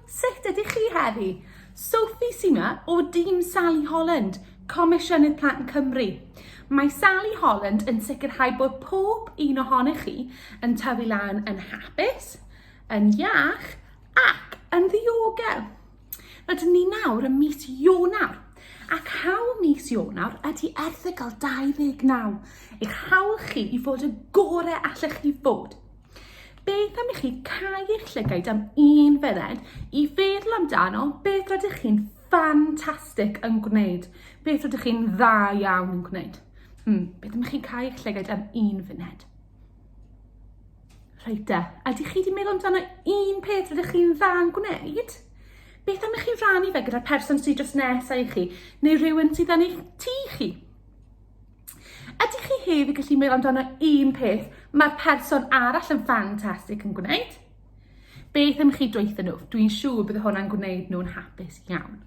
Sut ydych chi heddi? Sophie sy 'ma o dîm Sally Holland, Comisiynydd Plant Cymru. Mae Sally Holland yn sicrhau bod pob un ohonych chi yn tyfu lan yn hapus, yn iach ac yn ddiogel. Rydyn ni nawr ym mis Ionawr, ac hawl mis Ionawr ydy erthygl 29, eich hawl chi i fod y gore allech chi fod. Beth am i chi cau eich llygaid am un funud i feddwl amdano beth rydych chi'n ffantastig yn gwneud, beth rydych chi'n dda iawn yn gwneud. Hmm, beth am i chi cau eich llygaid am un funud? Reit de, ydych chi wedi meddwl amdano un peth rydych chi'n dda yn gwneud? Beth am i chi rannu fe gyda'r person sydd dros nesaf i chi, neu rhywun sydd yn eich tŷ chi? Ydych chi hefyd gallu meddwl amdano un peth mae'r person arall yn ffantastig yn gwneud? Beth am chi dweutho nhw? Dwi'n siŵr bydd hwnna'n gwneud nhw'n hapus iawn.